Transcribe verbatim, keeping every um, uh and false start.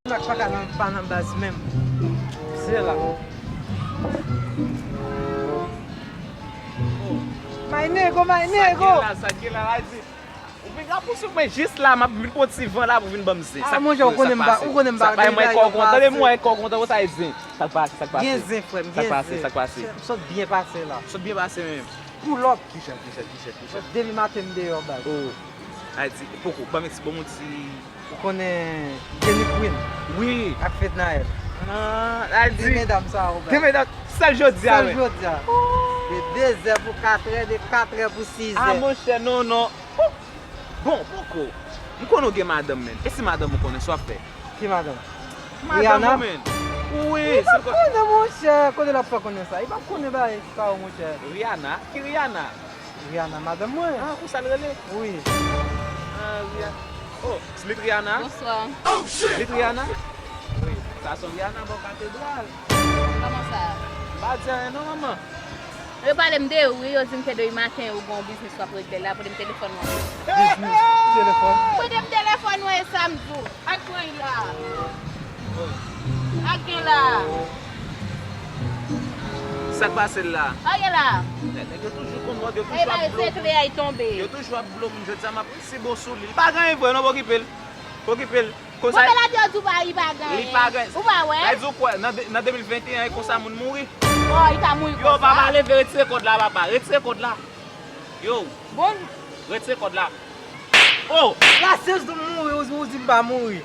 Sak pa ka nan, pa nan baz menm. Se la. My nego, my nego. Sa gen la, sa gen la, la di. Ou vin la pousuiv mwen jis la, m ap vin pran ti van la pou vin ban m zen. Ah, monchè, ou konnen m pa, ou konnen m pa bay mwen kò kontan, tande mwen kò kontan, sa e zen. Sa k pase, sa k pase? Gen zen, frè m, gen zen. Sa k pase, sa k pase? Sot byen pase la. Sot byen pase menm. Pull up. Kijan, kijan, kijan, kijan? Depi maten m deyò, baz. Oh. A di, poko, ban m ti, ban m ti. Ou konnen Jenny Queen? Wi. Ak Fednaelle. Ah, a di. De medam sa yo, baz. De medam, sèl jodi a, sèl jodi a. De de zè pou kat è, de kat è pou sis è. Ah, monchè, non, non. Bon, poko. M konnen w gen madanm, menn. E si madanm ou konnen sa w ap fè? Ki madanm? Madanm ou, menn. Wi, li pa konnen, monchè. Kote l ap fè konnen sa? Li pa konnen bagay sa yo, monchè. Rihanna? Ki Rihanna? Rihanna, madanm mwen. Ah, konsa l rele? Wi. Ah, Rihanna. Oh, Smith Rihanna? Bonswa. Smith Rihanna? Wi. Sa se Rihanna bò katedral. Kòman sa? M pa di anyen non, manman. Yo pale m de ou, wi, yo di m ke depi maten ou gen yon biznis w ap regle la, pote m telefòn mwen. Biznis, telefòn. Pote m telefòn mwen, e sa m di w. Ak mwen la. Ak gen la. Sa k pase l la? Sa gen la? Nèg yo toujou konn mòd, yo toujou ap blow moun. Yo toujou ap blow moun, jodi a m ap si bon sou li. Li pa gen anyen vre non, pa okipe l. Pa okipe l. Konsa. Bon, men la di yo di w pa, li pa gen anyen. Li pa gen. Ou pa wè? Sa di w kwè, nan de, nan de mil venteyen, e konsa moun mouri. Oh, li pa mouri konsa. Yo, papa, leve, retire kòd la, papa. Retire kòd la. Yo. Bon. Retire kòd la. Oh! Lasyans di m mouri, ou, ou di m pa mouri.